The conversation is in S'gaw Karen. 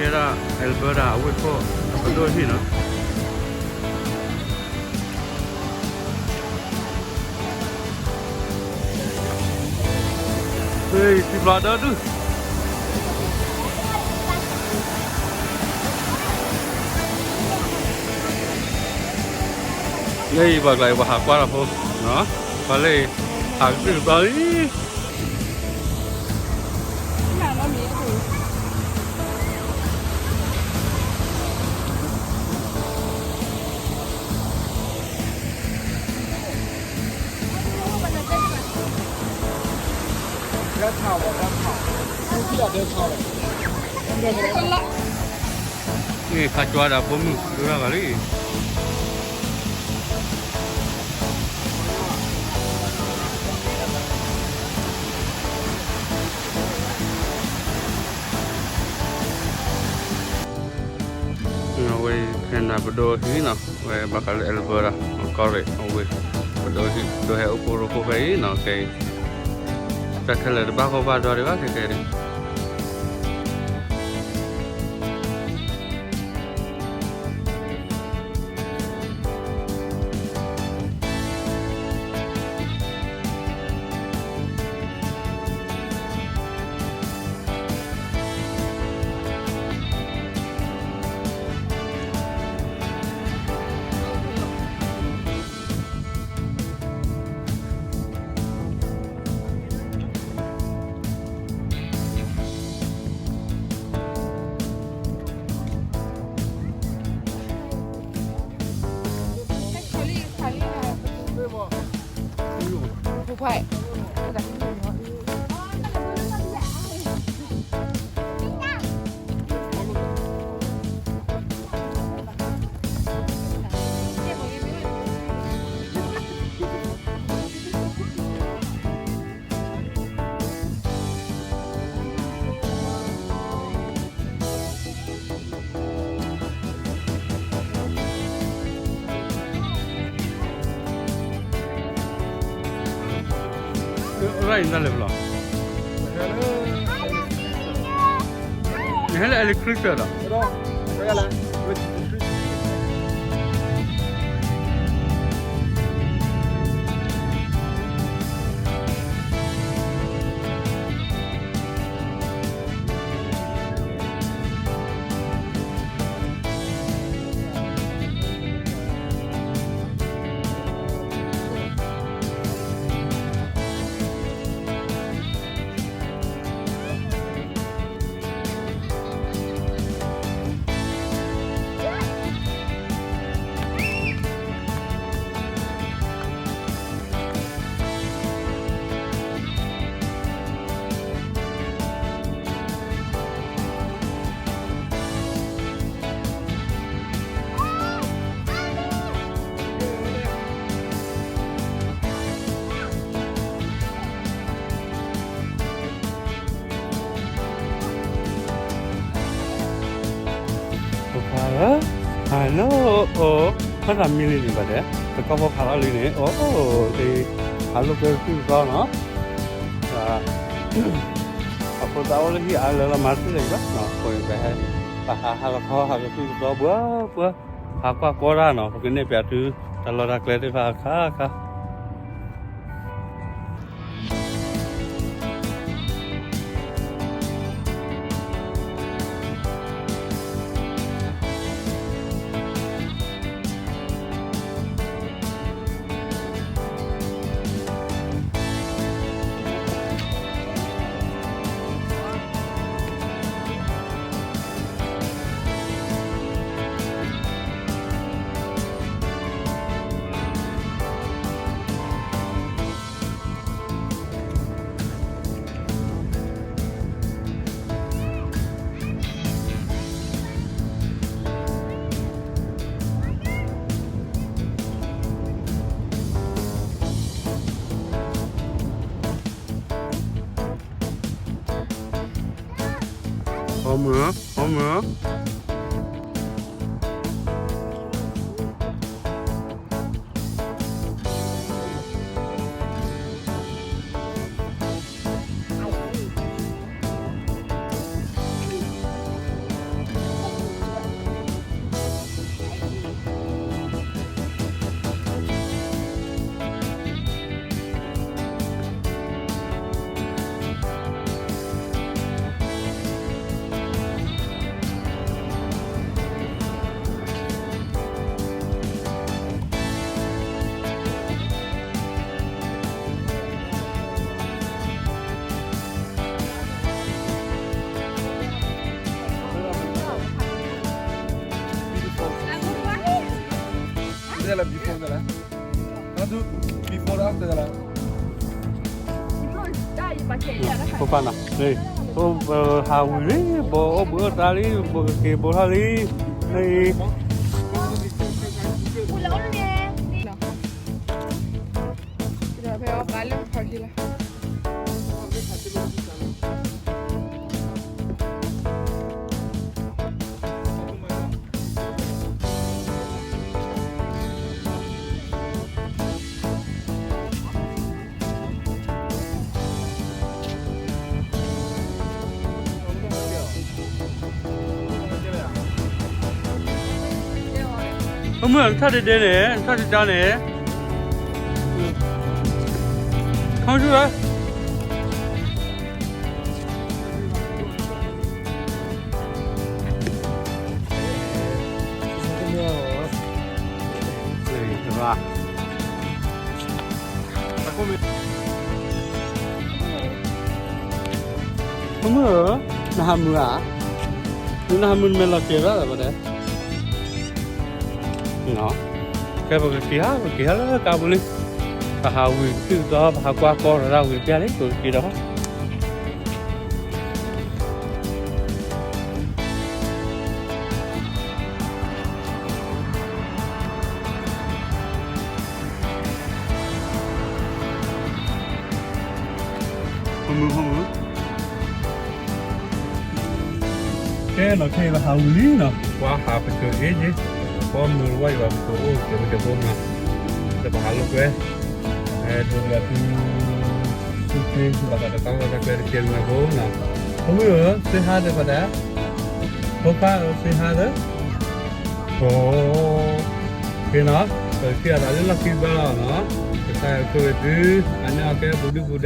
ကဲဒၣ် Alberta အဝ့ၢ်ခိၣ်အပဒိၣ်ဟံၣ်နီၤ. ဟ့ၣ် ထံဖျိဒၢဒုး လၢအံၤပှၤကျါအံၤ ပှၤဟးကွၢ်တၢ်ဖိ, ပှၤလၢအံၤ ဟးကတုၢ်ကဘျီလံ. န့ၣ်ခါကၠီဒီးဖိမုၣ်ဒိၣ်ဒၣ်ဂၤလံ. အဝဲ Canada ပဒိၣ်ဟံၣ်နီၤ, ဝဲဘၣ်ဃးလၢ Alberta ကီၢ်ရ့ၣ်အဝ့ၢ် ပဒိၣ်ဟံၣ် ဒိၣ်ဟဲအိၣ်ဖှိၣ်ရိဖှိၣ်ဖဲအံၤနီၤ, ကဲအံၤ တၢ်ခဲလၢာ်တဘၣ်ဂီၢ်ဘၣ်ဒီဒံးဘၣ် ခဲကဲဒံး. ရၢ်အံၤနလဲၤဘျီ, နဟဲလၢ electric ဒီး ဖိခွါဧၢ, ဟါလၢအိၣ်, ဖဲဒၣ်မံလံန့ၣ်ဘၣ်ဒဲး, တကီၢ်ဖိဖးလီၤလံန့ၣ် အိၣ်, အလိာ်ကွဲကသူၣ်ကသီနီၤ, အဖိသၣ်အိၣ်လၢဟံၣ်အါလၢလီၤမၤတသ့လၢၤဘၣ်, အဃိန့ၣ် ပဟဲ, ပဟးဟးလီၤခီဟးကသူၣ်ကသီပှၤပှၤ, ဟးကွၢ်ကီတၢ်နီၤ, ပကနဲၣ်ပၠးသု တၢ်လီၢ်တၢ်ကျဲသ့ၣ်တဖၣ်အခါခါ ဟီမုၢ်, ဟီမုၢ်. ဘီၣ်နီၤ, ဟးဝံၤလံ ဘီၣ်အိၣ်ဘှံးအိၣ်သါလံ, ဘီကက့ၤဘီထီၣ်လံ, အံၤ ဒီးဖဲအီၤဘၣ်လၢဖီခံလီၤ. အမုၢ် နထီၣ်ဒဲဒဲန့ၣ် နထီၣ်ဒဲဒဲန့ၣ်, ထီၣ်ဆူၣ်လၢ အမုၢ်ဧၢ, နဟးမုာ်ဧါ, နဟးမုာ်နမဲာ်လီၤစဲးရၣ်လၢၤဘၣ်ဒဲး, ကဲပကက့ၤဟး ပက့ၤဟးလၢကါပူၤလံ, ပဟးဝံၤကတုၢ်ကတီၤ ပဟးကွၢ်ကီၢ်ရၣ်ဝံၤတပျၢ်လံ ပကက့ၤဒီး ဟိမုၢ် ဟိမုၢ်, ကဲနီၤ ခဲအံၤပဟးဝံၤလံနီၤ, ပှၤဟးပကၢၤအ့ၣ်က့, ပှၤမုာ်ဝဲယွၤပကအိၣ်ကဲၤပကဲၤဖိမး, ဒီးပဟးလိာ်ကွဲ ဒိးယွၤသု သုသ့ဘၣ်ဃးဒီးတၢ်လီၢ်တၢ်ကျဲတကဲမးဖိနီၤ, ဟိမုၢ်ဧၢ စ့ဟါဒီးပဒၣ်, ဖိခွါဧၢ စ့ဟါဒီး က့ၤနီၤ, ပကထံၣ်အသးလၢလီၢ်ခံဘျီလီၤနီၤ, ကစၢ်ယွၤဆိၣ်ဂ့ၤသု, အန့ၣ်အကဲပူၤဒုၣ်ပူၤဒါ